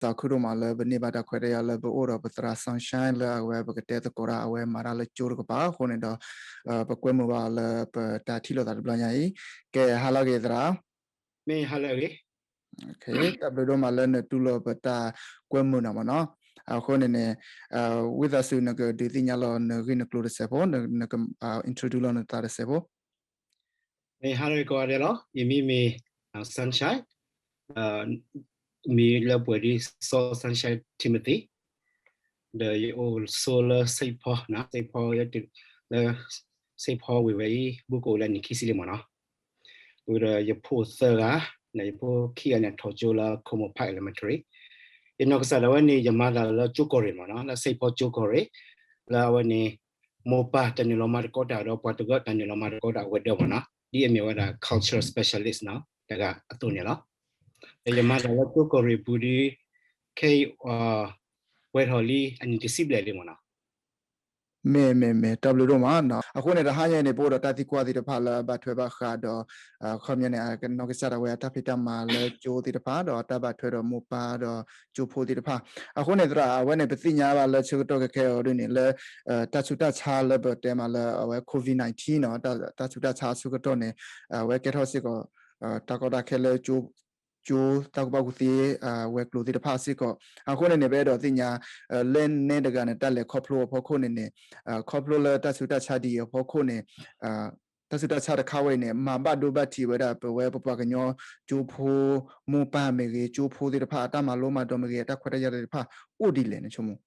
သးခုဒိၣ်မးလၢပန့ၢ်ဘၣ်တၢ်ခွဲးတၢ်ယာ်လၢပအိၣ်ဒီးပသရၣ် Sunshine လၢအဝဲပကတဲသကိးတၢ် အဝဲမၤတၢ်လၢကၠိတကပၤအဃိန့ၣ်ဒီး ပကွဲမုာ်ဘၣ်အီၤလၢပတၢ်ထံၣ်လိာ်သးတဘျီညါအံၤ, ကဲ ဟါလၢအဂ့ၤသရၣ်, မ့ၢ်ဟါလၢအဂ့ၤ, တၢ်ဘျုးဒိၣ်မးလၢနတူၢ်လိာ်ပတၢ်ကွဲမုာ်န့ၣ်မ့ၢ်နီၤ, အဃိန့ၣ်န့ၣ် ဝံသးစူၤနကဒုးသ့ၣ်ညါလီၤနဂ့ၢ်နကျိၤတစဲးဖိ, နက introduce လီၤနသးတစဲးဖိ. မ့ၢ်ဟါလၢအဂ့ၤကိးဂၤဒဲးလီၤ, ယမံၤမ့ၢ် Sunshine, မံၤလၢပှဲၤဒ်စီၤ Sunshine Timothy, ဒီးယအိၣ်ဆိးလၢ Saint Paul နီၤ, Saint Paul လၢ Saint Paul ဝ့ၢ်ဝဲအံၤ ဘူးကအိၣ်လၢအနံၣ်ခံဆံလံမ့ၢ်နီၤ, ဝံၤဒီးယဖိသၢဂၤ, ဒီးယဖိခံဂၤန့ၣ် ထီၣ်ကၠိလၢ Como Park Elementary, ယနီၢ်ကစၢ်ဒၣ်ဝဲန့ၣ် ယမၤသးလၢကၠိကီၢ်ရ့ၣ်မ့ၢ်နီၤ, လၢ Saint Paul ကၠိကီၢ်ရ့ၣ်, လၢအဝဲန့ၣ် မိၢ်ပၢ်တၢ်နုာ်လီၤမၤသကိးတၢ်ဒီးပှၤတဂၤတၢ်နုာ်လီၤမၤသကိးတၢ်အဝဲဒၣ်မ့ၢ်နီၤ, ဒ်အမ့ၢ်ဝဲဒၣ် cultural specialist နီၤ, တဂၤအသိးန့ၣ်လီၤ. ဒီးယမၤတၢ်လၢကၠိကီၢ်ရ့ၣ်ပူၤဒီး ခဲအံၤ ပှဲၤထီၣ်လံအနံၣ်တဆံဘျဲၣ်လံမ့ၢ်နီၤ. မ့ၢ် မ့ၢ် မ့ၢ် တၢ်ဘျုးဒိၣ်မးနီၤ. အဃိန့ၣ် တဟါညါအံၤန့ၣ် ပအိၣ်ဒီးတၢ်သံကွၢ်သ့ၣ်တဖၣ်လၢအဘၣ်ထွဲဘၣ်ဃးဒီး ခီပညီန့ၣ် အနီၢ်ကစၢ်ဒၣ်ဝဲအတၢ်ဖံးတၢ်မၤလၢကၠိသ့ၣ်တဖၣ် ဒီးအတၢ်ဘၣ်ထွဲဒီးမိၢ်ပၢ်ဒီးကၠိဖိသ့ၣ်တဖၣ်. အဃိန့ၣ်သရၣ် အဝဲန့ၣ် ပသ့ၣ်ညါဘၣ်လၢဆၢကတီၢ်ခဲခဲအံၤဒ်န့ၣ် လၢ တၢ်ဆူးတၢ်ဆါလၢပတဲမးလၢအဝဲ COVID nineteen နီၤ, တၢ်ဆူးတၢ်ဆါအဆၢကတီၢ်န့ၣ် အဝဲကဲထီၣ်စ့ၢ်ကီး တၢ်ကီတၢ်ခဲလၢ ကၠိ တၢ်ကူၣ်ဘၣ်ကူၣ်သ့ ဝဲၤကျိၤသ့ၣ်တဖၣ်စ့ၢ်ကီး. အဃိန့ၣ်န့ၣ် ပအဲၣ်ဒိးသ့ၣ်ညါ လၢနဲတဂၤန့ၣ် တၢ်လဲၤခီဖျိအဖီခိၣ်န့ၣ်န့ၣ် ခီဖျိလၢတၢ်ဆူးတၢ်ဆါဒ်အံၤအဖီခိၣ်န့ၣ် တၢ်ဆူးတၢ်ဆါတခါဝဲအံၤန့ၣ် မၤဘၣ်ဒိဘၣ်ထံးဝဲဒၣ် ပဝဲပပှၤကညီကၠိဖိ မိၢ်ပၢ်မ့ၢ်ဂ့ၤ ကၠိဖိသ့ၣ်တဖၣ် အတၢ်မၤလိမၤဒိးမ့ၢ်ဂ့ၤ အတၢ်ခွဲးတၢ်ယာ်သ့ၣ်တဖၣ် အိၣ်ဒ်လဲၣ်နဆိကမိၣ်.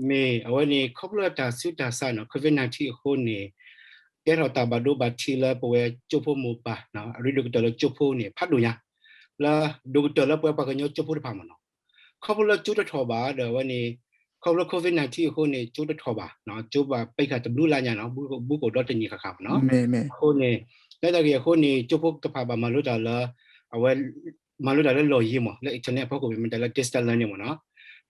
မ့ၢ် အဝဲန့ၣ် ခီဖျိလၢတၢ်ဆူးတၢ်ဆါနီၤ COVID nineteen အဃိန့ၣ် ကဲထီၣ်တၢ်ဘၣ်ဒိဘၣ်ထံးလၢပဝဲကၠိဖိမိၢ်ပၢ် အရ့ဒိၣ်ကတၢၢ်လၢကၠိဖိန့ၣ် ဖးဒိၣ်ညါ လၢဒိၣ်ကတၢၢ်လၢပဝဲပှၤကညီကၠိဖိတဖၣ်မ့ၢ်နီၤ. ခီဖျိလၢကၠိတထီၣ်ဘၣ်ဒီးအဝဲန့ၣ် ခီဖျိ COVID nineteen အဃိန့ၣ် ကၠိတထီၣ်ဘၣ်, ကၠိဘၣ်ပိတ်ခါတဘျုးလါညါနီၤ, ဘူးကအိၣ်ဒီတနံၣ်ဃၣ်ဃၣ်မ့ၢ်နီၤ. အဃိန့ၣ် လၢတၢ်ဂ့ၢ်အဃိန့ၣ် ကၠိဖိတဖၣ်ဘၣ်မၤလိတၢ်လၢ အဝဲ မၤလိတၢ်လၢလီၢ်ယံၤမ့ၢ် လၢ internet အဖီခိၣ် မ့ၢ်တၢ်လၢ distance learning မ့ၢ်နီၤ.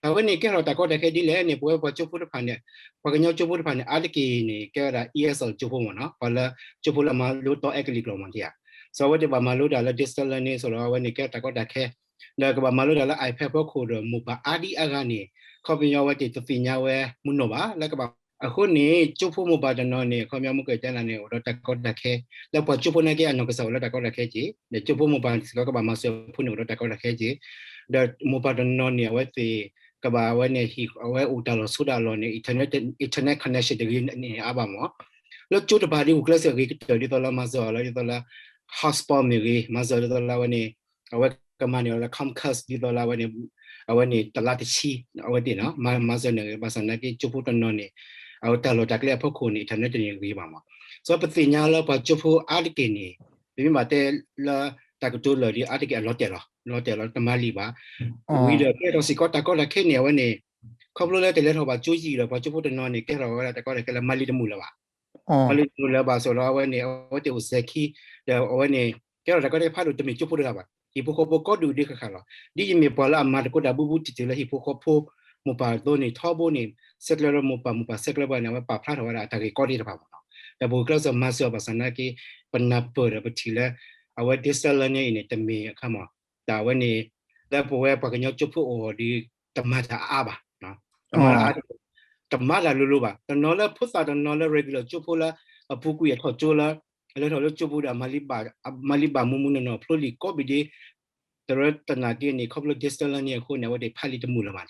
တၢ်ဝဲန့ၣ် ကဲထီၣ်တၢ်ကီတၢ်ခဲဒ်လဲၣ်န့ၣ် ပဝဲပှၤကၠိဖိတဖၣ်န့ၣ် ပှၤကညီကၠိဖိတဖၣ်န့ၣ် အါတက့ၢ်န့ၣ် ကဲဝဲဒၣ် E S L ကၠိဖိမ့ၢ်နီၤ, ပှၤလၢ ကၠိဖိလၢအမၤလိတီအဲကလံးကျိာ်မ့ၢ်ဧါ. ဆိုတော့ အဝဲသ့ၣ်ဘၣ်မၤလိတၢ်လၢ distance learning ဆိုတော့ အဝဲန့ၣ် ကဲတၢ်ကီတၢ်ခဲ ဒီးကဘၣ်မၤလိတၢ်လၢ iPad ဖီခိၣ်ဒီး မိၢ်ပၢ်အါဒံအါဂၤန့ၣ် ခီပညီအဝဲသ့ၣ်တသ့ၣ်ညါဝဲမုၢ်နီၢ်ဘၣ် လၢကဘၣ် အဃိန့ၣ် ကၠိဖိမိၢ်ပၢ်တနီၤန့ၣ် ခီပညီမ့ၢ်ကတဲနၤန့ၣ် အိၣ်ဒီးတၢ်ကီတၢ်ခဲ လၢပှၤကၠိဖိနာ်က့ အနီၢ်ကစၢ်အိၣ်လၢတၢ်ကီတၢ်ခဲက့ၤ ဒီးကၠိဖိမိၢ်ပၢ်စ့ၢ်ကီးကဘၣ်မၤစၢၤဖိန့ၣ် အိၣ်ဒီးတၢ်ကီတၢ်ခဲက့ၤ ဒီးမိၢ်ပၢ်တနီၤန့ၣ် အဝဲသ့ၣ် ကဘၣ်အဝဲန့ၣ် ဟံၣ်အဝဲအိၣ်တၢ်လီၢ်ဆိးတၢ်လီၢ်န့ၣ် internet internet connection တဂ့ၤန့ၣ်အါဘၣ်မ့ၢ် လၢကၠိတဖၣ်ဒ်ဂုာ်ကျဲးစၢးဂ့ၤကတၢၢ်ဒ်သိးလၢမၤစၢၤအီၤလၢဒ်သိးလၢ hotspot မ့ၢ်ဂ့ၤ မၤစၢၤဒ်သိးလၢအဝဲန့ၣ် အဝဲကမၤန့ၢ်အီၤလၢ Comcast ဒ်သိးလၢအဝဲန့ၣ် အဝဲန့ၣ်တလါတဆံ အဝဲသ့ၣ်နီၤ မၤစၢၤန့ၣ်ဂ့ၤ ဘၣ်ဆၣ်နာ်က့ ကၠိဖိတနီၤန့ၣ် အဝဲတၢ်လီၢ်တၢ်ကျဲအဖီခိၣ်န့ၣ် internet တန့ၢ်ဂ့ၤဘၣ်မ့ၢ် စီၤပသ့ၣ်ညါလၢပှၤကၠိဖိအါတက့ၢ်န့ၣ် ပမ့ၢ်ဘၣ်တဲလၢတၢ်ကတိၤလၢာ်ဒီးအါတက့ၢ်အလီၤတဲာ်လီၤ လီၤတဲာ်လီၤတမၤလံာ်ဘၣ် ဝံၤဒီးကဲထီၣ်စ့ၢ်ကီးတၢ်ကီတၢ်ခဲန့ၣ် အဝဲန့ၣ် ခီဖျိလၢတလဲၤထီၣ်ဘၣ်ကၠိယံာ်ဒီး ပှၤကၠိဖိတနီၤန့ၣ် ကဲထီၣ်ဝဲဒၣ်တၢ်ကီတၢ်ခဲလၢမၤလံာ်တမုာ်လၢၤဘၣ် မၤလံာ်တမုာ်လၢၤဘၣ် ဆိုတော့ အဝဲန့ၣ် အဝဲသ့ၣ်အိၣ်စဲၤခံ ဒီးအဝဲန့ၣ် ကဲထီၣ်တၢ်ကီတၢ်ခဲဖးဒိၣ်တမ့ၢ်ကၠိဖိတဂၤဘၣ် ဟံၣ်ဖိဃီဖိကိးဒူၣ်ဒ့ခဲခါလီၤ ဒ်ယမ့ၢ်ပှၤလၢအမၤသကိးတၢ်ဘူးဘူးတံၢ်တံၢ်လၢဟံၣ်ဖိဃီဖိ မိၢ်ပၢ်အသိးန့ၣ် ထီဘိန့ၣ် ဆဲးကျၢလၢမိၢ်ပၢ် မိၢ်ပၢ်ဆဲးကျၢပှၤန့ၣ် အဝဲပာ်ဖျါထီၣ်ဝဲဒၣ်တၢ်ဂ့ၢ်ကီသ့ၣ်တဖၣ်မ့ၢ်နီၤ ဒီးပဂုာ်ကျဲးစၢးမၤစၢၤအီၤဘၣ်ဆၣ်နာ်က့ ပနၢ်ပၢၢ်ဒီးပထံၣ်လၢ အဝဲ distance learning အံၤန့ၣ် တမ့ၢ်အခါမ့ၢ် တၢ်ဝဲန့ၣ် လၢပဝဲပှၤကညီကၠိဖိအိၣ်ဒီး တမၤတၢ်အါအါဘၣ် တမၤတၢ်အါ တမၤတၢ်လိၤလိၤဘၣ် တနီၤလၢဖိသၣ်တနီၤလၢ regular ကၠိဖိလၢ အပူၤကွံာ်အထီၣ်ကၠိလၢ အလဲၤထီၣ်လၢကၠိပူၤဒီး မၤလံဘၣ်မူးမူးနီၢ်နီၢ်ဖျိလံာ်ကိးဘ့ၣ်ဒ့ တရၢတနာ်က့န့ၣ် ခီဖျိ distance learning အဃိန့ၣ် အဝဲသ့ၣ်ဖးလံာ်တမုာ်လၢၤဘၣ်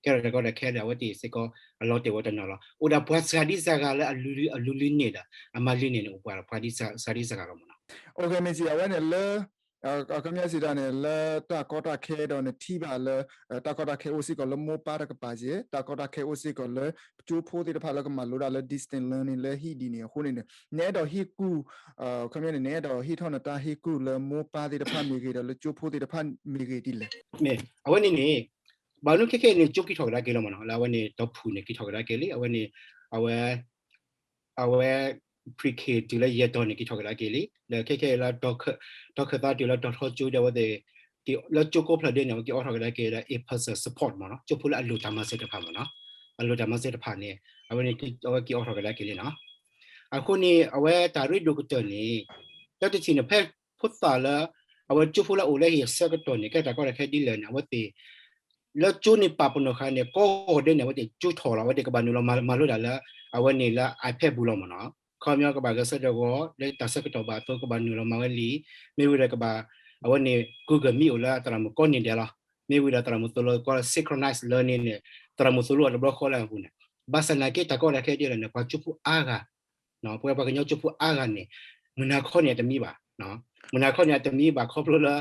ကဲထီၣ်တၢ်ကီတၢ်ခဲဒီး အဝဲသ့ၣ်စ့ၢ်ကီးအလီၤတဲာ်ဝဲတနီၤလီၤ အိၣ်ဒၣ်ပှၤစှၤဒံစှၤဂၤလၢအလူၤလံန့ၣ်ဒီး အမၤလံန့ၣ်န့ၣ် အိၣ်ပှၤဒီးပှၤစှၤဒံစှၤဂၤလီၤမ့ၢ်နီၤ မ့ၢ်စံး အဝဲန့ၣ်လၢ အခီပညီစံးတၢ်န့ၣ် လၢတၢ်ကီတၢ်ခဲဒီးနထံၣ်ဘၣ်လၢ တၢ်ကီတၢ်ခဲအိၣ်စ့ၢ်ကီးလၢမိၢ်ပၢ်တကပၤက့ၤ တၢ်ကီတၢ်ခဲအိၣ်စ့ၢ်ကီးလၢ ကၠိဖိသ့ၣ်တဖၣ်လၢကမၤလိတၢ်လၢ distance learning လၢဟံၣ်ဒ်န့ၣ်အဃိန့ၣ်န့ၣ် နအဲၣ်ဒိးဟ့ၣ်ကူၣ် အခီပညီန့ၣ် နအဲၣ်ဒိးဟ့ၣ်ထီၣ်နတၢ်ဟ့ၣ်ကူၣ်လၢမိၢ်ပၢ်သ့ၣ်တဖၣ်မ့ၢ်ဂ့ၤဒီးလၢကၠိဖိသ့ၣ်တဖၣ်မ့ၢ်ဂ့ၤဒ်လဲၣ် မ့ၢ် အဝဲန့ၣ်န့ၣ် ဘၣ်မနုၤခဲခဲအံၤန့ၣ် ကၠိက့ၤထီၣ်ကဒါက့ၤလီၤမ့ၢ်နီၤ လၢအဝဲန့ၣ် တီၢ်ဖုၣ်န့ၣ်က့ၤထီၣ်ကဒါက့ၤလံ အဝဲန့ၣ် အဝဲ အဝဲ pre-K တုၤလၢယဲၢ်တီၤန့ၣ် က့ၤထီၣ်ကဒါက့ၤလံ ဒီးခဲခဲအံၤလၢ တီၢ်ခၢၣ်သးတုၤလၢတီၤထီကၠိဒီးအဝဲသ့ၣ် လၢကၠိကိးဖျၢၣ်ဒ့န့ၣ် အဝဲက့ၤအိးထီၣ်ကဒါက့ၤဒီး in-person support မ့ၢ်နီၤ ကၠိဖိလၢအလိၣ်တၢ်မၤစၢၤတဖၣ်မ့ၢ်နီၤ အလိၣ်တၢ်မၤစၢၤတဖၣ်န့ၣ် အဝဲန့ၣ် အဝဲက့ၤအိးထီၣ်ကဒါက့ၤလံနီၤ အဃိန့ၣ် အဝဲတၢ်ရ့ဒိၣ်ကတၢၢ်န့ၣ် လၢတထံၣ်န့ၣ် ဖဲဖိသၣ်လၢ အဝဲကၠိဖိလၢအအိၣ်လၢဟံၣ်အဆၢကတီၢ်န့ၣ် ကဲတၢ်ကီတၢ်ခဲဒ်လဲၣ်န့ၣ် အဝဲသ့ၣ် လၢကၠိန့ၣ်ပာ်ပနီၣ်ဃာ်န့ၣ် ကိးဂီၤဒဲးန့ၣ် အဝဲသ့ၣ်ကၠိထီၣ်လီၤ, အဝဲသ့ၣ်ကဘၣ်နုာ်လီၤမၤလိတၢ်လၢ အဝဲန့ၣ်လၢ iPad ပူၤလီၤမ့ၢ်နီၤ. ခီပညီကဘၣ်ဂဲၤဆၢထၢၣ်ဂီၤ လၢတၢ်ဆၢကတီၢ်ဘၣ်အသိး ကဘၣ်နုာ်လီၤမၤဝဲလံာ်, မ့ၢ်ဝံၤဒီးကဘၣ် အဝဲန့ၣ် Google Meet အိၣ်လၢသရၣ်မုၣ်ကိးနံၤဒဲးလီၤ. မ့ၢ်ဝံၤဒီးသရၣ်မုၣ်သိၣ်လိကီလၢ synchronized learning န့ၣ် သရၣ်မုၣ်သိၣ်လိအတဘျီဃီလၢအပူၤန့ၣ်, ဘၣ်ဆၣ်နာ်က့တၢ်ကီတၢ်ခဲဒ်လဲၣ်န့ၣ် ပှၤကၠိဖိအါဂၤ ပဝဲပှၤကညီကၠိဖိအါဂၤန့ၣ် မုၢ်နၤခီန့ၣ်အတမံဘၣ်, မုၢ်နၤခီန့ၣ်အတမံဘၣ်ခီဖျိလၢ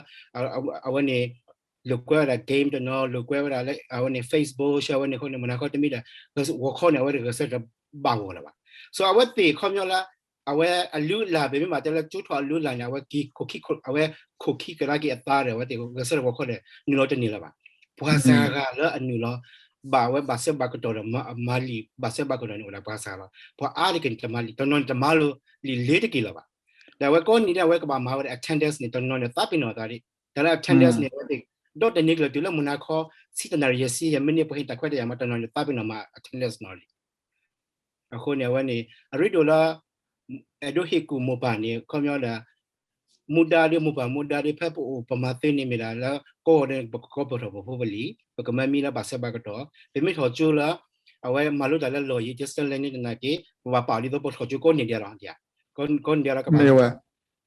အဝဲန့ၣ် လိာ်ကွဲဝဲဒၣ် game တနီၤ လိာ်ကွဲဝဲဒၣ်လၢ အဝဲန့ၣ် Facebook ဆှၢဝဲန့ၣ်အဃိန့ၣ် မုၢ်နၤခီတမံဒီး ဂီၤခီန့ၣ် အဝဲတဂဲၤဆၢထၢၣ်ဘၣ်ဂီၤလၢၤဘၣ်. So အဝဲသ့ၣ်ခီပညီလၢ အဝဲအလုၢ်အလၢ် ပမ့ၢ်ဘၣ်တဲလၢကၠိထီၣ်အလုၢ်အလၢ်န့ၣ် အဝဲ အဝဲခိၣ်ခံကဒါက့ၤအသးဒီး အဝဲသ့ၣ်ဂဲၤဆၢထၢၣ်ဂီၤခီဒီး နုာ်လီၤတန့ၢ်လၢၤဘၣ်. ပှၤစှၤဂၤလၢအနုာ်လီၤ ဘၣ်ဝဲဘၣ်ဆၢဘၣ်ကတီၢ်ဒီး မၤလံာ်ဘၣ်ဆၢဘၣ်ကတီၢ်န့ၣ် အိၣ်ဒၣ်ပှၤစှၤလီၤ. ပှၤအါတက့ၢ်န့ၣ်တမၤလံာ်, တနီၤန့ၣ်တမၤလိာ်လံာ်လ့ၤတက့ၢ်လၢၤဘၣ်. ဒီးအဝဲကိးနံၤဒဲး အဝဲကဘၣ်မၤဝဲဒၣ် attendance န့ၣ် တနီၤန့ၣ်သးပ့ၤနီၣ်အသးဒ်, တၢ်လၢ attendance န့ၣ် အဝဲသ့ၣ် ဒီတန့ၢ်ကလၢာ်တုၤလၢမုၢ်နၤခီ ဆံတနၣ်ရံၣ်ယဲၢ်ဆံယဲၢ်မံးနံး ပှၤဟ့ၣ်တၢ်ခွဲးတၢ်ယာ်မး တနီၤန့ၣ်သးပ့ၤနီၣ်မၤ attendance နီၤလံ. အဃိန့ၣ် အဝဲန့ၣ် အရ့ဒိၣ်လၢ အဲၣ်ဒိးဟ့ၣ်ကူၣ်မိၢ်ပၢ်န့ၣ် ခီပညီဒီး မူဒါဒီး မိၢ်ပၢ်မူဒါဒီး ဖဲပအိၣ်ပမၤသ့န့ၣ်မ့ၢ်ဒၣ်လၢ ကိးဂီၤဒဲးန့ၣ် ပကကီပၢၢ်ထီၣ်ပဖိပလံၤ ပကမၤမံလၢဘၣ်ဆၢဘၣ်ကတီၢ်, ပမ့ၢ်ထီၣ်ကၠိလၢ အဝဲမၤလိတၢ်လၢလီၢ်ယံၤ distance learning တနာ်က့ ပဘၣ်ပာ်အီၤဒ်သိးပထီၣ်ကၠိကိးနံၤဒဲးလီၤ. ကိးနံၤဒဲးလီၤ ကဘၣ်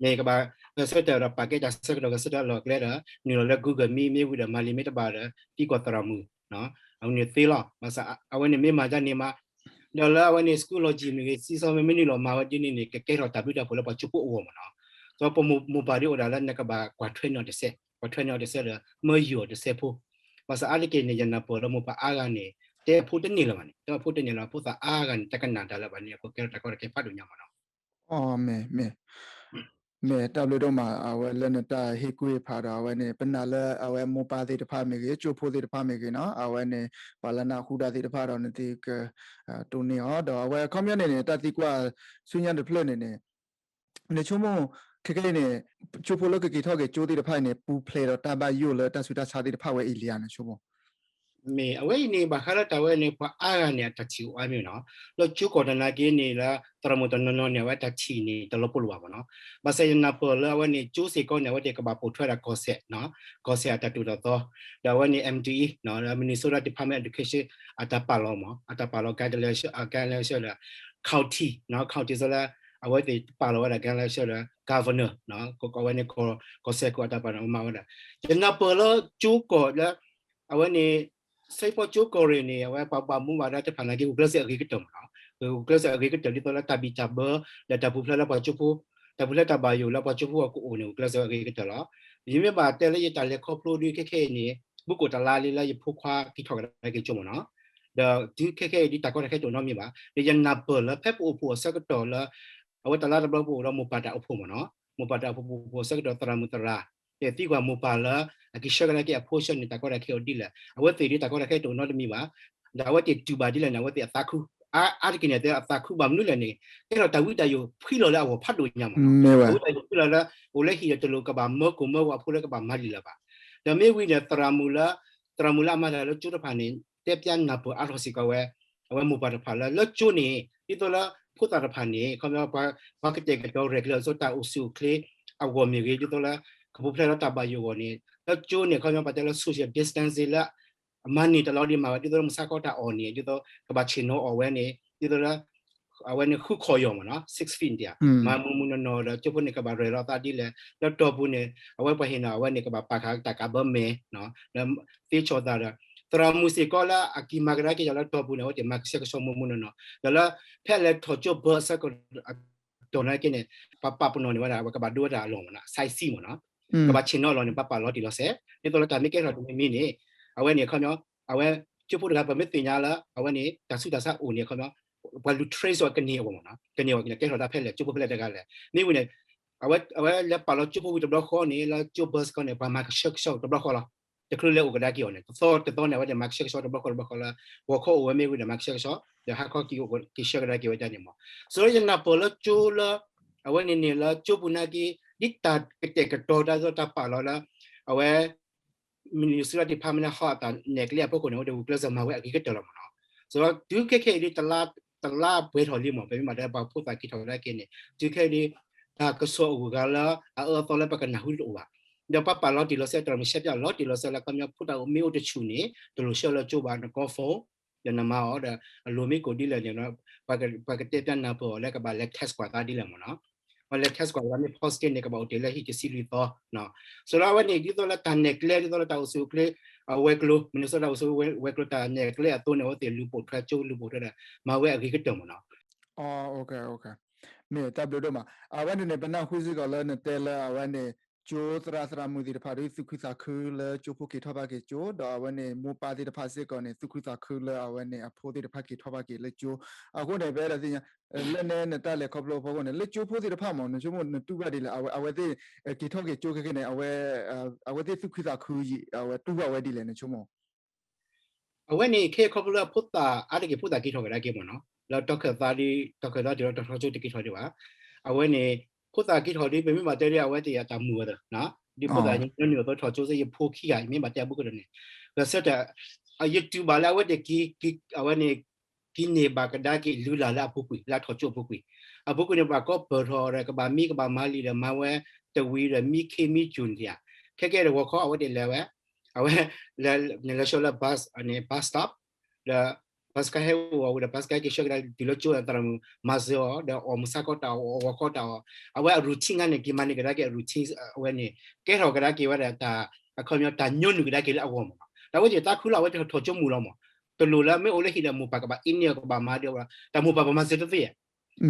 န့ၣ်ကဘၣ်ဂဲၤဆၢထၢၣ်ဒီးပာ်ကဲတၢ်ဆၢကတီၢ် ဂဲၤဆၢထၢၣ်အလီၢ်အကျဲဒီး နုာ်လီၤလၢ Google Meet မ့ၢ်ဝံၤဒီး မၤလံာ်မ့ၢ်တဘၣ်ဒီး သံကွၢ်သရၣ်မုၣ်, အဝဲန့ၣ်သ့လီၤ. ဘၣ်ဆၣ်အဝဲန့ၣ်မ့ၢ်မၤဒ်န့ၣ်မး ဒီးလၢအဝဲန့ၣ် Schoology မ့ၢ်ဂ့ၤ Seesaw မ့ၢ်ဂ့ၤ မ့ၢ်နုာ်လီၤမၤဝဲဒ်န့ၣ်န့ၣ် ကကဲထီၣ်တၢ်ဘျုးတၢ်ဖှိၣ်လၢပှၤကၠိဖိအဂီၢ်မ့ၢ်နီၤ. ဒီးပမိၢ်ပၢ်ဒ်အိၣ်ဒၣ်လၢနကဘၣ်ကွၢ်ထွဲန့ၢ်အီၤတစဲး, ကွၢ်ထွဲန့ၢ်အီၤတစဲးဒီး မၢယုၢ်အီၤတစဲးဖိ. ဘၣ်ဆၣ်အါတက့ၢ်န့ၣ် ယနၢ်ပၢၢ်လၢမိၢ်ပၢ်အါဂၤန့ၣ် တဲအဖိတန့ၢ်လၢၤဘၣ်န့ၣ် တဲအဖိတန့ၢ်လၢၤ ဖိသၣ်အါဂၤန့ၣ် တကနၣ်တၢ်လၢၤဘၣ်န့ၣ် အဃိကဲထီၣ်တၢ်ကီတၢ်ခဲဖးဒိၣ်ညါမ့ၢ်နီၤ. အီ မ့ၢ် မ့ၢ် မ့ၢ်တၢ်ဘျုးဒိၣ်မး အဝဲလၢနတၢ်ဟ့ၣ်ကူၣ်ဟ့ၣ်ဖးဒီး အဝဲန့ၣ် ပနာ်လၢအဝဲမိၢ်ပၢ်သ့ၣ်တဖၣ်မ့ၢ်ဂ့ၤ ကၠိဖိသ့ၣ်တဖၣ်မ့ၢ်ဂ့ၤနီၤ အဝဲန့ၣ် ပှၤလၢနၢ်ဟူဒၣ်သ့ၣ်တဖၣ်ဒီး နသုကတိၢ်န့ၢ်အီၤ ဒီးအဝဲခီပညီန့ၣ်န့ၣ် တၢ်သံကွၢ်ဆူညါတဖျၢၣ်န့ၣ်န့ၣ် နဆိကမိၣ် ခဲကနံၣ်အံၤန့ၣ် ကၠိဖိလၢကက့ၤထီၣ်က့ၤကၠိသ့ၣ်တဖၣ်အံၤန့ၣ် ပူၤဖျဲးဒီးတၢ်ဘၣ်ယိၣ်လၢတၢ်ဆူးတၢ်ဆါသ့ၣ်တဖၣ်ဝဲအံၤလံဧါ နဆိကမိၣ် မ့ၢ် အဝဲအံၤန့ၣ် ဘၣ်ဃးလၢတၢ်ဝဲန့ၣ် ပှၤအါဂၤန့ၣ် အတၢ်ထံၣ်အိၣ်အါမ့ၢ်နီၤ, လၢကၠိကီၢ်တနာ်က့န့ၣ်လၢ သရၣ်မုၣ်တနီၤနီၤန့ၣ် အဝဲတၢ်ထံၣ်န့ၣ် တလီၤပလိာ်ဘၣ်မ့ၢ်နီၤ. ဘၣ်ဆၣ်ယနၢ်ပၢၢ်လၢအဝဲန့ၣ် ကၠိစ့ၢ်ကီးန့ၣ် အဝဲသ့ၣ်ကဘၣ်ပိာ်ထွဲဒၣ်ကီၢ်စဲၣ်, ကီၢ်စဲၣ်အတၢ်တိာ်တၢ်သီ, ဒီးအဝဲန့ၣ် MDE လၢ Minnesota Department of Education အတၢ်ပာ်လီၤမ့ၢ် အတၢ်ပာ်လီၤ guideline လၢ guideline လၢ county, county စ့ၢ်လၢ အဝဲသ့ၣ်ပာ်လီၤဝဲဒၣ် guideline လၢ governor အဝဲန့ၣ် ကီၢ်စဲၣ်ခိၣ်အတၢ်ပာ်လီၤမၤဝဲဒၣ်. ယနၢ်ပၢၢ်လၢကၠိကီၢ်လၢ အဝဲန့ၣ် စ့ၢ်ကီးကၠိကီၢ်ရ့ၣ်န့ၣ် အဝဲပှၤဘၣ်မူဘၣ်ဒါတဖၣ်နာ်က့ ဂုာ်ကျဲးစၢးအဂ့ၤကတၢၢ်မ့ၢ်နီၤ, ဂုာ်ကျဲးစၢးအဂ့ၤကတၢၢ်ဒ်သိးလၢတၢ်ဘံၣ်တၢ်ဘၢ ဒီးတၢ်ပူၤဖျဲးလၢပှၤကၠိဖိ, တၢ်ပူၤဖျဲးတၢ်ဘၣ်ယိၣ်လၢပှၤကၠိဖိအကအိၣ်န့ၣ် ဂုာ်ကျဲးစၢးအဂ့ၤကတၢၢ်လီၤ. ယမ့ၢ်ဘၣ်တဲလၢယတၢ်လဲၤခီဖျိဒ်ခဲခဲအံၤန့ၣ် ဘူးကအိၣ်တလါလံလၢယဖိခွါက့ၤထီၣ်ကဒါက့ၤကၠိမ့ၢ်နီၤ, ဒီးတုၤခဲခဲအံၤဒ်တၢ်ကီတၢ်ခဲတအိၣ်နီတမံၤဘၣ်, ဒီးယနၢ်ပၢၢ်လၢဖဲပအိၣ်ဖှိၣ်အဆၢကတီၢ်လၢ အဝဲတလါတဘျီပအိၣ်ဒီးမိၢ်ပၢ်တၢ်အိၣ်ဖှိၣ်မ့ၢ်နီၤ, မိၢ်ပၢ်တၢ်အိၣ်ဖှိၣ်ပအိၣ်ဖှိၣ်အဆၢကတီၢ်သရၣ်မုၣ်သရၣ် ဒီးသံကွၢ်မိၢ်ပၢ်လၢ အကဆှၢကဒါက့ၤအဖိဆၢန့ၣ် တၢ်ကီတၢ်ခဲအိၣ်ဒ်လဲၣ်, အဝဲသ့ၣ်ဒ်တၢ်ကီတၢ်ခဲတအိၣ်နီတမံၤဘၣ်, ဒီးအဝဲသ့ၣ်တူၢ်ဘၣ်ဒ်လဲၣ်န့ၣ် အဝဲသ့ၣ်အသးခု, အါတက့ၢ်န့ၣ် အသးခုဘၣ်မနုၤလဲၣ်န့ၣ် ကဲထီၣ်တၢ်ဝံတၢ်ယိၣ်ဖှံလီၤလၢအဂီၢ်ဖးဒိၣ်ညါမ့ၢ်နီၤ, တၢ်ဝံတၢ်ယိၣ်ဖှံလီၤလၢ အိၣ်လၢဟံၣ်ဒီးတလိၣ်ကဘၣ်မၢကိၢ်မၢဂီၤအဖိလၢကဘၣ်မၤလံာ်လၢၤဘၣ်, ဒီးမ့ၢ်ဝံၤန့ၣ် သရၣ်မုၣ်လၢ သရၣ်မုၣ်လၢအမၤတၢ်လၢကၠိတဖၣ်န့ၣ် တဲပျးနၢ်ပၢၢ်အါထီၣ်စ့ၢ်ကီးဝဲ အဝဲမိၢ်ပၢ်တဖၣ်လၢ လၢကၠိန့ၣ် ဒ်သိးလၢဖိသၣ်တဖၣ်န့ၣ် ခီပညီ ပှၤကတဲာ်ကတီၤရဲၣ်ကျဲၤအီၤ ဒ်သိးတၢ်အိၣ်ဆူၣ်အိၣ်ချ့အဂီၢ်မ့ၢ်ဂ့ၤ ဒ်သိးလၢ ကပူၤဖျဲးဒီးတၢ်ဘၣ်ယိၣ်အဂီၢ်န့ၣ် လၢကၠိန့ၣ် ခီပညီပတဲလၢ social distancing လၢ အမၤန့ၢ်တၢ်လီၤဒ်မၤဝဲ ဒ်သိးလၢမုၢ်ဆါခီတၢ်အီၣ်န့ၣ် ဒ်သိးကဘၣ်ဆ့ၣ်နီၤအီၣ်ဝဲန့ၣ် ဒ်သိးလၢ အဝဲန့ၣ်ဃုခီၣ်ယီၢ်မ့ၢ်နီၤ six feet န့ၣ် မၤမုၢ်မုၢ်နီၢ်နီၢ်ဒီး ကၠိဖိန့ၣ် ကဘၣ်ရဲၣ်လီၤသးဒ်လဲၣ် လၢတီၢ်ပူၤန့ၣ် အဝဲပှၤဟ့ၣ်နီၤ အဝဲန့ၣ် ကဘၣ်ပာ်ဃာ်တၢ်ကးဘၢမဲာ် လၢသ့ဆီၣ်သးဒီး သရၣ်မုၣ်စ့ၢ်ကီးလၢအက့ၤမၤကဒါက့ၤယၤလၢတီၢ်ပူၤန့ၣ် အဝဲသ့ၣ်မၤကဆှဲကဆှီမုၢ်မုၢ်နီၢ်နီၢ် ဒီးလၢ ဖဲအလဲၤထီၣ်ကၠိဘၢအဆၢကတီၢ်နာ်က့န့ၣ် ပှၤပာ်ပနီၣ်န့ၢ်ဝဲဒၣ် အဝဲကဘၣ်ဒိဝဲဒၣ်အလီၢ်မ့ၢ်နီၤ sightseeing မ့ၢ်နီၤ ကဘၣ်ဆ့ၣ်နီၤအလီၢ်န့ၣ် ပှၤပာ်လီၤတံၢ်လီၤဆဲး ဒ်သိးလၢတၢ်မ့ၢ်ကဲထီၣ်တမံၤမံၤန့ၣ် အဝဲန့ၣ်ခီပညီ အဝဲ ကၠိဖိတဂၤ ပမ့ၢ်သ့ၣ်ညါလၢ အဝဲန့ၣ် တၢ်ဆူးတၢ်ဆါအိၣ်န့ၣ် ခီပညီ ပှၤလူၤ trace အီၤကန့ၢ်အဂီၢ်မ့ၢ်နီၤ ကန့ၢ်အဂီၢ်က့ၤလၢကဲထီၣ်တၢ်ဖဲလဲၣ် ကၠိဖိဖဲလဲၣ်တဂၤလဲၣ် မ့ၢ်ဝံၤန့ၣ် အဝဲ အဝဲလဲၤပာ်လီၤကၠိဖိဝံၤတဘျီဃီန့ၣ် လၢကၠိဘၢစ့ၢ်ကီးန့ၣ် ပှၤမၤကဆှဲကဆှီတဘျီဃီလီၤ တချုးလဲၤအိၣ်ကဒါက့ၤအီၤန့ၣ် တသီတသီန့ၣ် အဝဲသ့ၣ်မၤကဆှဲကဆှီတဘျီဃီတဘျီဃီလၢ ဂီၤခီအိၣ်ဝဲမ့ၢ်ဝံၤဒီး မၤကဆှဲကဆှီ ဒီးဟါခီက့ၤအိၣ်က့ၤဆှၢကဒါက့ၤဝဲဒၣ်န့ၣ်မ့ၢ် ဆိုတော့ ယနၢ်ပၢၢ်လၢကၠိလၢ အဝဲန့ၣ်န့ၣ်လၢကၠိပူၤနာ်က့ ဒ်တၢ်ကတဲာ်ကတီၤတၢ်သိးတၢ်ပာ်လီၤလၢ အဝဲ Minnesota Department of Health အတၢ်နဲၣ်ကျဲအဖီခိၣ်န့ၣ် အဝဲသ့ၣ်ဂုာ်ကျဲးစၢးမၤဝဲအဂ့ၤကတၢၢ်လီၤမ့ၢ်နီၤ ဆိုတော့ တုၤခဲခဲအံၤဒ်တလါ တလါပှဲၤထီၣ်လံမ့ၢ် ပမ့ၢ်မၤတဲပှၤဖိသၣ်က့ၤထီၣ်ကဒါက့ၤန့ၣ် တုၤခဲအံၤဒ် တၢ်ကစီၣ်အဂုၤအဂၤလၢ အအၢအသီလၢပကနၢ်ဟူတအိၣ်ဘၣ် ဒီးပှၤပာ်လီၤတံၢ်လီၤဆဲး တရၣ်မုၣ်ရှဲပၠးလီၤတံၢ်လီၤဆဲးလၢ ခီပညီဖိတၢ်အိၣ်မ့ၢ်အိၣ်တဆူၣ်န့ၣ် တလိၣ်ဆှၢလၢကၠိဘၣ် နကီၢ် phone ဒီးနမၤအီၤဒီး အလိၣ်မ့ၢ်ကအိၣ်ဒ်လဲၣ်န့ၣ် ပှၤကတဲပၠးနၢ်ပၢၢ်အီၤလၢကဘၣ်လဲၤ test ကွၢ်သးဒ်လဲၣ်မ့ၢ်နီၤ. ပှၤလဲၤ test ကွၢ်သးမ့ၢ် positive န့ၣ် ကဘၣ်အိၣ်တ့ၢ်လၢဟံၣ်တဆံလွံၢ်သီ. ဆိုတော့ အဝဲန့ၣ် ဒ်သိးလၢတၢ်နဲၣ်ကျဲ ဒ်သိးလၢတၢ်အိၣ်ဆူၣ်အိၣ်ချ့ အဝဲၤကျိၤ Minnesota အိၣ်ဆူၣ်ဝဲၤကျိၤတၢ်နဲၣ်ကျဲအသိးန့ၣ် အဝဲသ့ၣ်လူၤပိာ်ထွဲ ကၠိလူၤပိာ်ထွဲဒီး မၤဝဲအဂ့ၤကတၢၢ်မ့ၢ်နီၤ. မ့ၢ်တၢ်ဘျုးဒိၣ်မး. အဝဲန့ၣ်န့ၣ် ပနၢ်ဟူစ့ၢ်ကီးလၢနတဲလၢအဝဲန့ၣ် ကၠိသရၣ်သရၣ်မုၣ်သ့ၣ်တဖၣ်ဒီး သူၣ်ခုသးခုလၢကၠိဖိက့ၤထီၣ်ဘၣ်က့ၤကၠိ ဒီးအဝဲန့ၣ် မိၢ်ပၢ်သ့ၣ်တဖၣ်စ့ၢ်ကီးန့ၣ် သူၣ်ခုသးခုလၢအဝဲန့ၣ် အဖိသ့ၣ်တဖၣ်က့ၤထီၣ်ဘၣ်က့ၤလၢကၠိ. အဃိန့ၣ် ပအဲၣ်ဒိးသ့ၣ်ညါ လၢနဲနတၢ်လဲၤခီဖျိအဖီခိၣ်န့ၣ် လၢကၠိဖိသ့ၣ်တဖၣ်မ့ၢ် နဆိကမိၣ်နတူၢ်ဘၣ်ဒ်လဲၣ်. အဝဲသ့ၣ် က့ၤထီၣ်က့ၤကၠိခဲကနံၣ်န့ၣ် အဝဲသ့ၣ်သူၣ်ခုသးခု အဝဲတူၢ်ဘၣ်ဝဲဒ်လဲၣ် နဆိကမိၣ်. အဝဲန့ၣ် ခဲခီဖျိလၢဖိသၣ်အါတက့ၢ် ဖိသၣ်က့ၤထီၣ်ကဒါက့ၤမ့ၢ်နီၤ လၢတီခၢၣ်သးဒီး တီခၢၣ်သးတုၤလၢတၢ်ထီကၠိတက့ၤထီၣ်ဒံးဘၣ်. အဝဲန့ၣ် ဖိသၣ်က့ၤထီၣ်ဒီး ပမ့ၢ်ဘၣ်တဲဒီး အဝဲသ့ၣ်အတၢ်မုာ်အသး ဒ်ဖိသၣ်ညီနုၢ်အသိးထီၣ်ကၠိစ့ၢ် ယဖိခံဂၤ ယမ့ၢ်ဘၣ်တဲအဘူးကတၢၢ်န့ၣ် ဂဲၤဆၢထၢၣ် ယတူၢ်ဘၣ်လၢအဝဲသ့ၣ် အဝဲန့ၣ် က့ၤန့ၢ်ဘၣ်ကဒါက့ၤလုၢ်လၢ်လၢအပူၤကွံာ် လၢအထီၣ်ကၠိအပူၤကွံာ်. အပူၤကွံာ်န့ၣ် ဘၣ်ကီပၢၢ်ထီၣ်ဒီး ကဘၣ်မံကဘၣ်မၤလံာ်ဒီး မၤဝဲတဝံၤဒီး မံခ့မံစူၣ်န့ၣ်ဧါ. ခဲကဲဒီးဂီၤခီ အဝဲသ့ၣ်လဲၤဝဲ အဝဲ လၢ လၢဆှၢလၢ bus န့ၣ် bus stop ဒီး bus ကါဟဲအိၣ်အီၤဝံၤဒီး bus ကါဟဲက့ၤဆှၢကဒါတုၤလၢကၠိ သရၣ်မုၣ်မၤစၢၤအီၤ ဒီးအီၣ်မုၢ်ဆါခီတၢ်အီၣ် အီၣ်ဂီၤခီတၢ်အီၣ် အဝဲအ routine ခါန့ၣ် က့ၤမၤန့ၢ်ကဒါက့ၤအ routine အဝဲန့ၣ် ကဲထီၣ်ကဒါက့ၤဝဲဒၣ်တၢ် အခီပညီတၢ်ညီနုၢ်ကဒါက့ၤလၢအဂီၢ်မ့ၢ်နီၤ. ဒီးအဝဲသ့ၣ်တၢ်ခူလၢအဝဲသ့ၣ်ထီၣ်ကၠိမုၢ်လီၤမ့ၢ် တလိၣ်လၢမ့ၢ်အိၣ်လၢဟံၣ်ဒီးမိၢ်ပၢ်ကဘၣ်အ့န့ၢ်အီၤ ကဘၣ်မၤဒီး တၢ်မိၢ်ပၢ်ပမၤစၢၤတသ့ဧါ.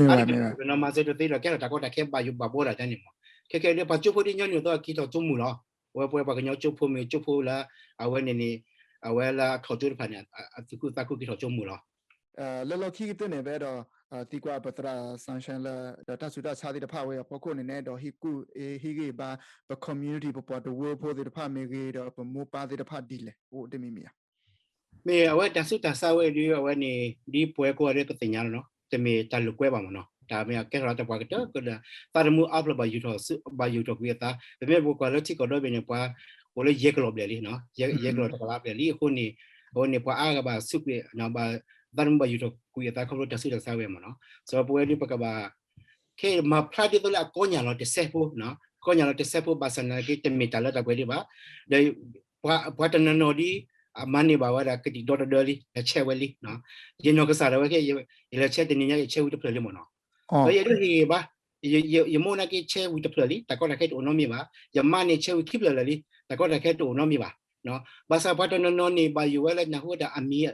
အါတက့ၢ် ပနီၤမၤစၢၤတသ့ဒီး ကဲထီၣ်တၢ်ကီတၢ်ခဲဘၣ်ယိၣ်ဘၣ်ဘှီဒၣ်တၢ်န့ၣ်မ့ၢ် ခဲကဲဒီး ပှၤကၠိဖိဒ်ညီနုၢ်အသိးက့ၤထီၣ်ကၠိမုၢ်လီၤ. အဝဲပဝဲပှၤကညီကၠိဖိမ့ၢ်ကၠိဖိလၢ အဝဲန့ၣ်န့ၣ် အဝဲလၢအထီၣ်ကၠိတဖၣ်န့ၣ် အသူၣ်ခုသးခုက့ၤထီၣ်ကၠိမုၢ်လီၤ. လၢလီၢ်ခံကတၢၢ်န့ၣ် ပအဲၣ်ဒိးသံကွၢ်ပသရၣ် Sunshine လၢ ဒီးတၢ်ဆူးတၢ်ဆါသ့ၣ်တဖၣ်ဝဲအဖီခိၣ်န့ၣ်န့ၣ် ဒီးဟ့ၣ်ကူၣ်ဟ့ၣ်ဂံၢ်ဘါ ပ community ပပှၤတဝၢဖိသ့ၣ်တဖၣ်မ့ၢ်ဂ့ၤ ဒီးပမိၢ်ပၢ်သ့ၣ်တဖၣ်ဒ်လဲၣ် အိၣ်တမံၤမံၤဧါ. မ့ၢ်အဝဲတၢ်ဆူးတၢ်ဆါဝဲဒီး အဝဲန့ၣ် ဒ်ပဝဲကိးဂၤဒဲးပသ့ၣ်ညါလီၤနီၤ တမ့ၢ်တၢ်လိာ်ကွဲဘၣ်မ့ၢ်နီၤ တၢ်မ့ၢ်ကဲထီၣ်လၢတၢ်ပှၤကတၢၢ်ကတၢၢ် သးသမူအါဖျၢၣ်ဘၣ်ယူၤထီၣ်ကွံာ်အသး ပမ့ၢ်ပကွၢ်လၢထံကီၢ်ဒီဘ့ၣ်န့ၣ် ပှၤအိၣ်လၢယဲၢ်ကလီၢ်ဘျဲၣ်လံ ယဲၢ်ကလီၢ်တကလးဘျဲၣ်လံအဃိန့ၣ် အဝဲန့ၣ် ပှၤအါဂၤဘၣ်ဆူးကွံာ် သးသမူဘၣ်ယူၤထီၣ်ကွံာ်အသးခီဖျိတၢ်ဆူးတၢ်ဆါဝဲမ့ၢ်နီၤ ဆိုတော့ ပဝဲဒ်ပကဘၣ် ခဲမၤဖျါဒ်သိးလၢအကီညၣ်လီၤတစဲးဖိ ကီညၣ်လီၤတစဲးဖိ ဘၣ်ဆၣ်နာ်က့ တမ့ၢ်တၢ်လၢတၢ်ပှဲၤဒံးဘၣ် ဒီး ပှၤတနီၤနီၤဒ် အမၤန့ၢ်ဘၣ်ဝဲဒၣ်ကသံၣ်ဒီတဒၢလံ လဲၤဆဲးဝဲလံ ယနီၢ်ကစၢ်ဒၣ်ဝဲခဲ ယလဲၤဆဲးတနံၤညါ ယဆဲးဝံၤတဖျၢၣ်လံမ့ၢ်နီၤ ဒီးယအဲၣ်ဒိးဟ့ၣ်ဂံၢ်ဘါ ယမိၢ်နာ်က့ဆဲးဝံၤတဖျၢၣ်လံ တၢ်ကီတၢ်ခဲတအိၣ်နီတမံၤဘၣ် ယမါန့ၣ်ဆဲးဝံၤခံဖျၢၣ်လၢာ်လံ တၢ်ကီတၢ်ခဲတအိၣ်နီတမံၤဘၣ် ဘၣ်ဆၣ်ပှၤတနီၤနီၤန့ၣ် ဘၣ်ယိၣ်ဝဲလၢနၢ်ဟူဝဲဒၣ်အမံၤ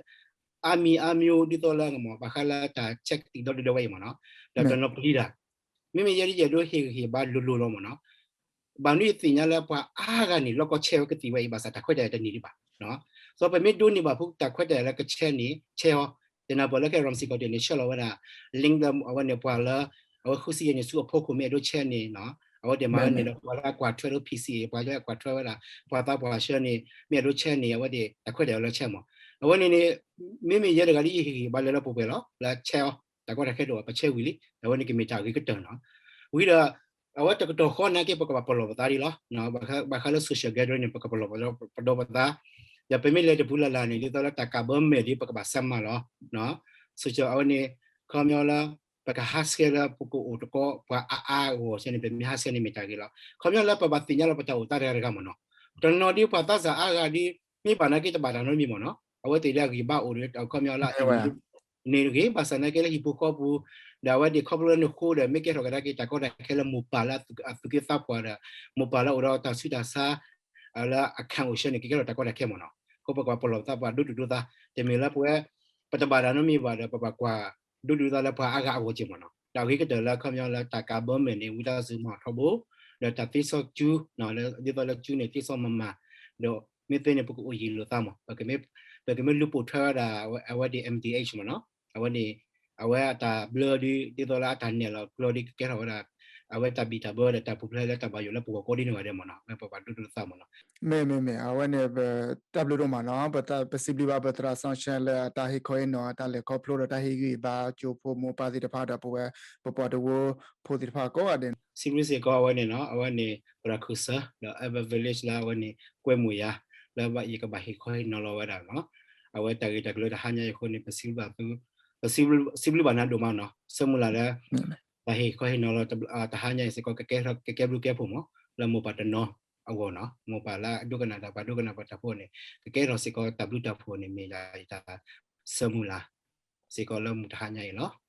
အါမံၤအါမံၤဒ်သိးလၢ ဘၣ်ဃးလၢတၢ်ဆဲးကသံၣ်ဒီတဒၢဝဲအံၤမ့ၢ်နီၤ ဒီးတနီၤပျံၤတၢ် မ့မ့ၢ်ယဲဒ်ယအဲၣ်ဒိးဟ့ၣ်ဂံၢ်ဟ့ၣ်ဘါလိၤလိၤလီၤမ့ၢ်နီၤ ဘၣ်မနုၤယသ့ၣ်ညါလၢပှၤအါဂၤန့ၣ် လီၢ်ကီဆဲးဝဲကသံၣ်ဝဲအံၤ ဘၣ်ဆၣ်တၢ်ခွဲးတၢ်ယာ်တန့ၢ်ဒံးဘၣ် ဒီးပမ့ၢ်ဒိးန့ၢ်ဘၣ်ဖိတၢ်ခွဲးတၢ်ယာ်လၢကဆဲးန့ၣ် ဆဲးအီၤ ယနၢ်ပၢၢ်လၢခဲ Ramsey County န့ၣ် ဆှၢလီၤဝဲဒၣ် link လၢအဝဲန့ၣ် ပှၤလၢ အဝဲဃုဆံယဲၢ်န့ၣ် ဆူအဖီခိၣ်မ့ၢ်အဲၣ်ဒိးဆဲးန့ၣ် အဝဲသ့ၣ်မၤဝဲန့ၣ်ဒီး ပှၤလၢအကွၢ်ထွဲဒိ P C A ပှၤလၢအကွၢ်ထွဲဝဲဒၣ် ပှၤသးပှၢ်ဆှၢန့ၣ် မ့ၢ်အဲၣ်ဒိးဆဲးန့ၣ် အဝဲသ့ၣ်တၢ်ခွဲးတၢ်ယာ်လၢဆဲးမ့ၢ် အဝဲန့ၣ်န့ၣ် မ့မ့ၢ်ယဲတဂၤဒ်ယဟ့ၣ်ဂံၢ်ဘါလၢလၢပှဲၤပှဲၤလီၤ လၢဆဲးအီၤ တၢ်ကီတၢ်ခဲတအိၣ် ပဆဲးဝံၤလံ အဝဲန့ၣ်ကမ့ၢ်တၢ်အဂ့ၤကတၢၢ်နီၤ ဝံၤဒီး အဝဲတကတီၢ်ဃီနာ်က့ ပကဘၣ်ပလီၢ်ပသးဒ်လီၤ ဘၣ်ဃးလၢ social gathering န့ၣ် ပကပလီၢ်ပဒီပသး ဒီးပမ့ၢ်လဲၤတပူၤလၢ်လၢ်န့ၣ် ဒ်သိးလၢတၢ်ကးဘၢမဲာ်ဒ် ပကဘၣ်ဆဲးမၤလီၤ social အဝဲန့ၣ် ခီပညီလၢ ပကဟးဆှဲးလၢပကအိၣ်တကီ ပှၤအါအါအဂီၢ်ဆၢန့ၣ် ပမ့ၢ်ဟးဆှဲးန့ၣ်မ့ၢ်တၢ်ဂ့ၤလီၤ ခီပညီလၢပဘၣ်သ့ၣ်ညါလီၤပတၢ်အိၣ်သးတဂၤတဂၤမ့ၢ်နီၤ တနီၤဒ်ပှၤသးစၢ်အါဂၤဒ် မ့ၢ်ဘၣ်နာ်က့တဘၣ်တၢ်နီတမံၤမ့ၢ်နီၤ အဝဲသ့ၣ်ဒၣ်ဂံၢ်ဘါအိၣ်ဒီး ခီပညီလၢအ န့ၣ်တဂ့ၤ ဘၣ်ဆၣ်နာ်က့လၢဟံၣ်ဖိဃီပူၤ ဒီးအဝဲသ့ၣ်ခီဖျိလၢနဃိဒီး မ့ၢ်ကဲထီၣ်ကဒါက့ၤတၢ်ကီတၢ်ခဲလၢမိၢ်ပၢ်လၢအသူၣ်က့သးပှၢ်ဒီး မိၢ်ပၢ်လၢအိၣ်ဒီးတၢ်ဆူးတၢ်ဆါ လၢအခၢၣ်အိၣ်ဆၢန့ၣ် ကကဲထီၣ်တၢ်ကီတၢ်ခဲမ့ၢ်နီၤ အဃိပကဘၣ်ပလီၢ်ပသး ပှၤဒိၣ်ဒိၣ်ဒိၣ်သး တမ့ၢ်လၢပဝဲ ပတဘၣ်တၢ်နီတမံၤဘၣ်ဒီး ပဘၣ်ကွၢ်ဒိၣ်ဒိၣ်သးလၢပှၤအါဂၤအဂီၢ်က့ၤမ့ၢ်နီၤ တၢ်အဂ့ၤကတၢၢ်လၢခီပညီလၢတၢ်ကးဘၢမဲာ်န့ၣ် ဝံသးစူၤမၤထီဘိ ဒီးတၢ်သ့စီကၠူ ဒ်သိးလၢကၠူန့ၣ် သ့စီမၤမၤ ဒီးမ့ၢ်သ့န့ၣ် ပကအိၣ်ယံၤလိာ်သးမး ပကမ့ၢ်လူၤပိာ်ထွဲဝဲဒၣ် အဝဲဒၣ် M D H မ့ၢ်နီၤ အဝဲန့ၣ် အဝဲအတၢ်ဘျၢဒ် ဒ်သိးလၢအတၢ်နဲၣ်လီၤကျိဒ်ကကဲထီၣ်ဝဲဒၣ် အဝဲတၢ်ဘံၣ်တၢ်ဘၢဒီးတၢ်ပူၤဖျဲးလၢတၢ်ဘၣ်ယိၣ်လၢပဂီၢ်ကိးဒ်န့ၣ်ဂၤဒဲးမ့ၢ်နီၤ မ့ၢ်ပဘၣ်ဒိၣ်ဒိၣ်သးမ့ၢ်နီၤ မ့ၢ်မ့ၢ်မ့ၢ် အဝဲန့ၣ် ပတၢ်ဘျုးဒိၣ်မးနီၤ ပစံးဘျုးဘၣ်ပသရၣ် Sunshine လၢအတၢ်ဟ့ၣ်ခီဟ့ၣ်နီၤ အတၢ်လဲၤခီဖျိဒီးတၢ်ဟ့ၣ်ဂံၢ်ဘါကၠိဖိမိၢ်ပၢ်သ့ၣ်တဖၣ်ဒီးပဝဲ ပပှၤတဝၢဖိသ့ၣ်တဖၣ်ကိးဂၤဒဲး စံးဘျုးစ့ၢ်ကီးအဝဲန့ၣ်နီၤ အဝဲန့ၣ် သရၣ်ခူစၢ ဒီး Ever Village လၢအဝဲန့ၣ် ကွဲမုာ်ယၤ လၢယကဘၣ်ဟ့ၣ်ခီဟ့ၣ်နီၤလီၤဝဲဒၣ်နီၤ အဝဲတၢ်ဂ့ၢ်တၢ်ကျိၤတဟါညါအံၤအဃိန့ၣ် ပစံးဘျုးဘၣ်နၤဒိၣ်မးနီၤ ဆၢမုၢ်လၢ်လၢ တၢ်ဟ့ၣ်ခီဟ့ၣ်နီၤလီၤ တဟါညါအံၤစ့ၢ်ကီး ကကဲဘျုးကဲဖှိၣ်မး လၢမိၢ်ပၢ်တနီၤ အဂီၢ်နီၤ, မိၢ်ပၢ်လၢအဒိကနၣ်တၢ် ပှၤဒိကနၣ်ပှၤတၢ်ဖိန့ၣ် ကကဲထီၣ်စ့ၢ်ကီးတၢ်ဘျုးတၢ်ဖှိၣ်န့ၣ် မ့ၢ်ယတၢ်ဆၢမုၢ်လၢ်စ့ၢ်ကီးလၢမုၢ်တဟါညါအံၤလီၤ.